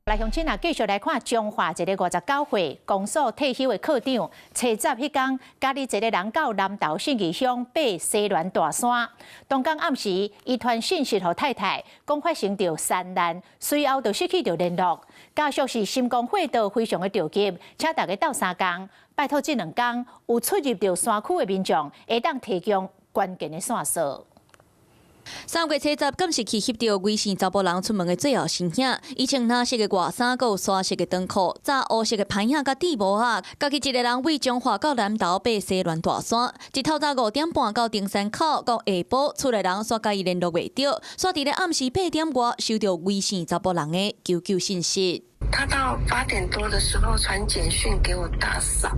來鄉親啊，繼續來看彰化一个59歲公所退休的課長，初十彼工，家己一个人到南投信義鄉爬西巒大山。當天暗時，伊傳訊息予太太，講發生著山難，隨後就失去著聯絡。家屬是心肝火著，非常的著急，請大家鬥相共，拜託這兩工有出入著山區的民眾，會當提供關鍵的線索。3月初十，監視器翕著魏姓查埔人出門的最後身影。伊穿藍色的外衫，閣有沙色的長褲，紮烏色的歹影佮戴帽仔，家己一个人對彰化到南投爬西巒大山。一透早5點半到登山口，到下晡厝內人煞共伊聯絡袂著，煞佇咧暗時8點外收著魏姓查埔人的求救信息。他到8點多的時候傳簡訊給我大嫂，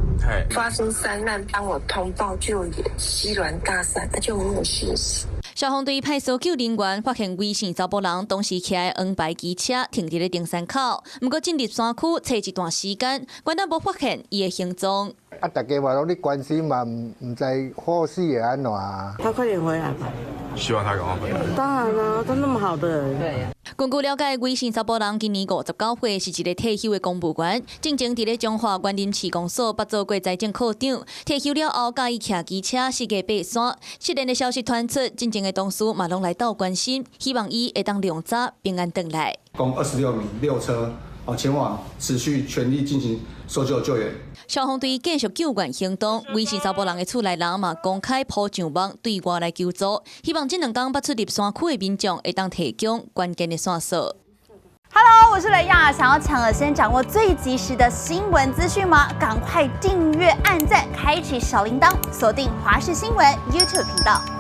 發生山難，幫我通報救援西巒大山，他就沒有訊息。消防隊派搜救人員發現魏姓查埔人當時騎的黃牌機車停佇咧登山口，毋過進入山區揣一段時間，原來無發現伊的行蹤。啊，大家嘛攏咧關心嘛，毋知後事會按怎。他快點回來吧。希望他趕快回來。當然啦，他那麼好的人。對。根據了解，魏姓查埔人今年59歲，是一个退休的公務員，進前佇咧彰化員林市公所捌做過財政課長。退休了後，佮意騎機車四界爬山。失聯的消息傳出，進前的同事嘛攏來鬥關心，希望伊會當量早平安轉來。共26名6車，前往持續全力進行搜救救援。消防隊繼續救援行動，魏姓查埔人的厝內人嘛公開鋪上網對外來求助，希望這兩工捌出入山區的民眾會當提供關鍵的線索。 Hello，我是雷亞，想要搶先掌握最及時的新聞資訊嗎？趕快訂閱、按讚、開啟小鈴鐺，鎖定華視新聞 YouTube 頻道。